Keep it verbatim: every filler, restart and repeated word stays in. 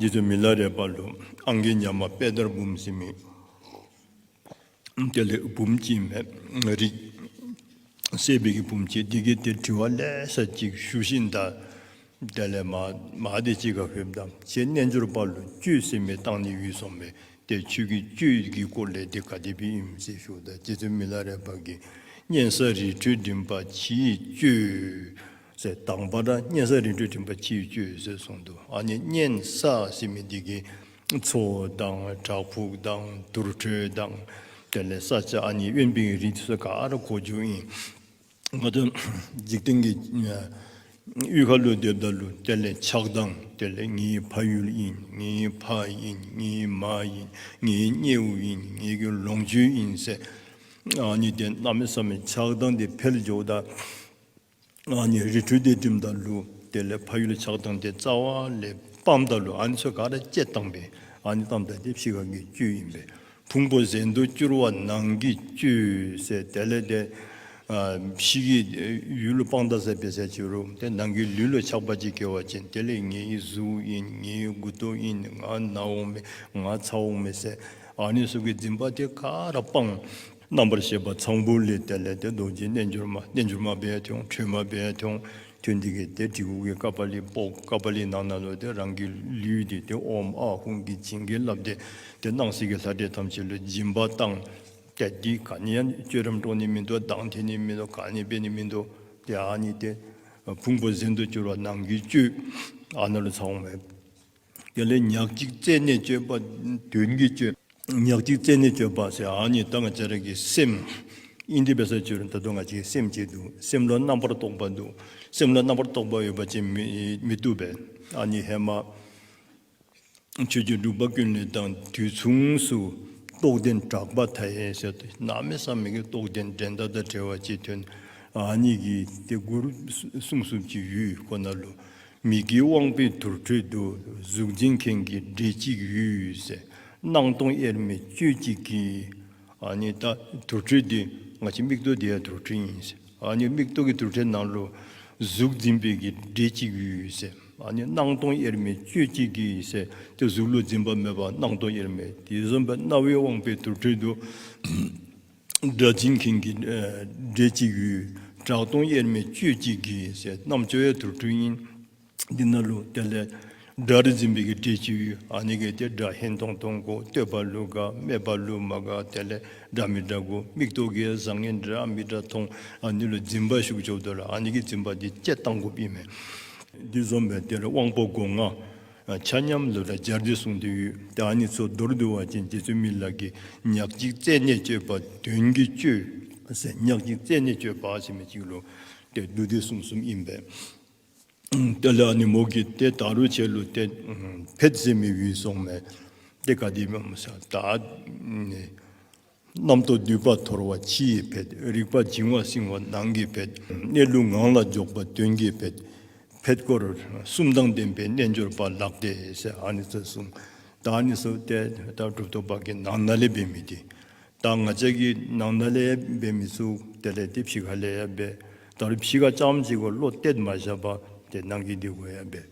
རྗེ་བཙུན་མི་ལ་རས་པ་ལུ་ཨང་རྒས་ཉ་མ་དཔལ་དར་འབུམ་ཟེར་མི་དེ་ལས་བུམོ་ཅིག་མས། རིགས་སད་པའི་གི་བུམོ་ཅིག། དེ་གིས་ཏེ་དྲི་བ་ལེ་ཤ་ཅིག་ཞུ་ཞིནམ་ད་དེ་ལས་མ་མ་དེ་ཅིག་ཁར་ལྷོདཔ་ད་ཁྱེད་རྣལ་འབྱོར་པ་ལུ་གཅོད་ཟེར་མི་བཏང་ནི་ཡོད་སོང་མས། ཏེ་ཁྱོད་ཀྱིས་གཅོད་ཀྱི་སྐོར་ལས་དེ་ག་དེ་སྦེ་ཨིནམ་ཟེར་ཞུཝ་ད་རྗེ་བཙུན་མི་ལ་རས་པ་གིས་གཉན་ས་རི་ཁྲོད་འགྲིམ་པ་ཕྱིའི་གཅོད་ཟེར། དང་པ་ར་གཉན་ས་རི་ཁྲོད་འགྲིམ་པ་ཕྱིའི་གཅོད་ཟེར་གསུངས་འདུག། ཨ་ནི་གཉན་ས་ཟེར་མི་འདི་གིས་མཚོ་དང་བྲག་ཕུག་དང་དུར་ཁྲོད་དང་དེ་ལས་ས་ཆ་ཨ་ནི་དབེན་པའི་རི་ཚུ་ག་ར་གོ་རྒྱུ་ཨིན། ང་བཅས་འཇིག་རྟེན་གྱི་ཡུལ་ཁ་ལུ་སྡོདཔ་ད་ལུ་དེ་ལས་ཆགས་སྡང་དེ་ལས་ངེའི་ཕ་ཡུལ་ཨིན། ངེའི་ཕ་ཨིན། ངེའི་མ་ཨིན། ངེའི་ཉེཝ་ཨིན། ངེའི་གི་ལོངས་སྤྱོད་ཨིན་ཟེར་ཨ་ནི་དེ་གནམ་མེད་ས་མེད་ཆགས་སྡང་དེ་འཕེལ་འགྱོཝ་ད་ཨ་ནི་རི་ཁྲོད་དེ་འགྲིམ་ད་ལུ་དེ་ལས་ཕ་ཡུལ་ཆགས་སྡང་དེ་རྩ་བ་ལས་སྤངམ་ད་ལུ་ཨ་ནི་ཚུ་ག་ར་བཅད་བཏང་པས། ཨ་ནི་བཏངམ་ད་དེ་ཕྱི་ཁ་གི་གཅོད་ཨིན་པས། ཕུང་པོ་གཟན་དུ་བསྐྱུར་བ་ནང་གི་གཅོད་ཟེར། དེ་ལས་དེ་ཨ་ཕྱི་གི་ཡུལ་ལུ་སྤང་ད་ཟེར་བས་ཟེར་ཅི་རུང་དེ་ནང་གི་ལུས་ལུ་ཆགས་པ་ཅིག་སྐྱེ་བ་ཅིན་དེ་ལས་ངེའི་གཟུགས་ཨིན། ངེའི་མགུ་ཏོ་ཨིན། ང་ན་འོང་མས། ང་ཚ་འོང་མས་ཟེར་ཨ་ནི་ཚུ་གི་འཛིན་པ་དེ་ག་ར་སྤང་། རྣམ་པར་ཤེས་པ་ཚངས་བུག་ལས་དེ་ལས་དེ་རྡོ་རྗེ་རྣལ་འབྱོར་མ་རྣལ་འབྱོར་མ་སྦེ་ཐོན། ཁྲོས་མ་སྦེ་ཐོན། ཐོན་ཏེ་གིས་དེ་གྲི་གུག་གི་ཀ་པཱ་ལི་ཕོག། ཀ་པཱ་ལིའི་ནང་ན་ལུ་དེ་རང་གི་ལུས་དེ་དེ་ཨོཾ་ཨཱཿཧཱུྃ་གིས་བྱིན་གྱིས་བརླབས་ཏེ་དེ་སྣང་སྲིད་ཀྱི་ལྷ་འདྲེ་ཐམས་ཅད་ལུ་སྦྱིན་པ་བཏང་། དེ་འདི་ག་ནི་ཡང་བཅོས་རམ་དཀྲོག་ནི་མིན་འདུག། སྡང་འཐེན་ནི་མིན་འདུག། ག་ནི་འབད་ནི་མིན་འདུག། དེ་ཨ་ནི་དེ་ཕུང་པོ་གཟན་དུ་བསྐྱུར་བ་ནང་གི་གཅོད་ཨ་ནཱ་ལུ་ཚང་འོང་མས། དེ་ལས་ཉག་གཅིག་རྩད་ནས་གཅོད་པ་དོན་གྱི་གཅོད། ཉག་གཅིག་རྩད་ནས་གཅོད་པ་ཟེར་ཨ་ནི་ད་ང་བཅས་ར་གི་སེམས་ཨིན་ཏེ་འབད་ས་ཅི་རུང་ད་ལྟོ་ང་བཅས་ཀྱི་སེམས་ཅིག་འདུག། སེམས་ལུ་རྣམ་པར་རྟོག་པ་འདུག། སེམས་ལུ་རྣམ་པར་རྟོག་པ་ཡོད་པ་ཅིན་མི་མི་བཏུབ་པས། ཨ་ནི་ཧེ་མ་ཆོས་རྗེ་འབྲུག་པ་ཀུན་ལེགས་དང་དུས་མཚུངས་སུ་རྟོགས་ལྡན་གྲགས་པ་མཐའ་ཡས་ཟེར་ཏེ་གནམ་མེད་ས་མེད་ཀྱི་རྟོགས་ལྡན་འགྲན་ཟླ་དང་བྲལ་བ་ཅིག་ཐོན། ཨ་ནི་གིས་དེ་མགུར་གསུངས་གསུངསམ་ཅིག་ཡོད། ཁོ་ན་ལུ་མིག་གི་དབང་པོའི་དུར་ཁྲོད་དུ། གཟུགས་འཛིན་མཁན་གྱི་འདྲེ་གཅིག་ཡོད་ཟེར། སྣང་སྟོང་དབྱེར་མེད་གཅོད་གཅིག་གིས། ཨ་ནི་ད་དུར་ཁྲོད་འདི་ང་བཅས་མིག་ཏོ་འདི་ཡང་དུར་ཁྲོད་ཨིན་ཟེར། ཨ་ནི་མིག་ཏོ་གི་དུར་ཁྲོད་ནང་ལུ་གཟུགས་འཛིན་པའི་གི་འདྲེ་གཅིག་ཡོད་ཟེར། ཨ་ནི་སྣང་སྟོང་དབྱེར་མེད་གཅོད་གཅིག་གིས་ཟེར། དེ་གཟུགས་ལུ་འཛིན་པ་མེད་པ་སྣང་སྟོང་དབྱེར་མེད། དེ་བཟུམ་སྦེ་རྣ་བའི་དབང་པོའི་དུར་ཁྲོད་དུ་སྒྲ་འཛིན་མཁན་གྱི་ཨེ་འདྲེ་གཅིག་ཡོད། གྲགས་སྟོང་དབྱེར་མེད་གཅོད་གཅིག་གིས་ཟེར། རྣམ་ཅོ་ཡང་དུར་ཁྲོད་ཨིན། འདི་ནང་ལུ་དེ་ལས་སྒྲ་རུ་འཛིན་པའི་གི་འདྲེ་གཅིག་ཡོད། ཨ་ནི་གིས་དེ་སྒྲ་སྙན་ཏོང་ཏོ་གོ། བསྟོད་པ་ལུ་དགའ། སྨད་པ་ལུ་མ་དགའ། དེ་ལས་འདྲ་མི་འདྲ་གོ། མིག་ཏོ་གིས་བཟང་ངན་འདྲ་མི་འདྲ་མཐོང་། ཨ་ནི་ལུ་འཛིན་པ་ཞུགས་འགྱོཝ་ད་ལུ་ཨ་ནི་གི་འཛིན་པ་འདི་བཅད་བཏང་དགོཔ་ཨིན་མས། འདི་བཟུམ་སྦེ་དེ་ལས་དབང་པོ་སྒོ་ལྔ་ཆ་མཉམ་ལུ་ར་སྦྱར་ཏེ་གསུངས་ཏེ་ཡོད། ཏེ་ཨ་ནི་ཚུ་མདོར་བསྡུ་བ་ཅིན་རྗེ་བཙུན་མི་ལ་གིས་ཉག་གཅིག་རྩད་ནས་གཅོད་པ་དོན་གྱི་གཅོད་ཟེར། ཉག་གཅིག་རྩད་ནས་གཅོད་པ་ཟེར་མི་ཅིག་ལུ་ཏེ་བསྡུ་སྟེ་གསུངས་གསུངསམ་ཨིན་པས། དེ་ལས་ཨ་ནི་མོ་གིས་ཏེ་ད་རུང་ཁྱེད་ལུ་ཏེ་ཕཊ་ཟེར་མི་ཡོད་སོང་མས། ཏེ་ག་དེ་སྦེ་སྨོ་ཟེར། ད་ནི་རྣམ་རྟོག་འདུས་པ་འཐོར་བ་ཕྱི་ཡི་ཕཊ། རིག་པ་བྱིང་བ་སིང་བ་ནང་གི་ཕཊ། གནས་ལུགས་ངང་ལ་འཇོག་པ་དོན་གྱི་ཕཊ། ཕཊ་སྐོར་གསུམ་དང་ལྡན་པའི་རྣལ་འབྱོར་པ་ལགས་ཏེ་ཟེར་ཨ་ནི་ཚུ་གསུངས། ད་ཨ་ནི་ཚུ་ཏེ་ད་གྲུབ་ཐོབ་པ་གིས་ནང་ན་ལས་འབད་མི་འདི་ད་ང་བཅས་ཀྱིས་ནང་ན་ལས་འབད་མི་ཚུགས། དེ་ལས་ཏེ་ཕྱི་ཁ་ལས་ཡང་འབད། ད་རུང་ཕྱི་ཁ་རྐྱངམ་ཅིག་གུ་བློ་གཏད་མ་བཞག་པར་ཏེ་ནང་གི་འདི་གུ་ཡང་འབད།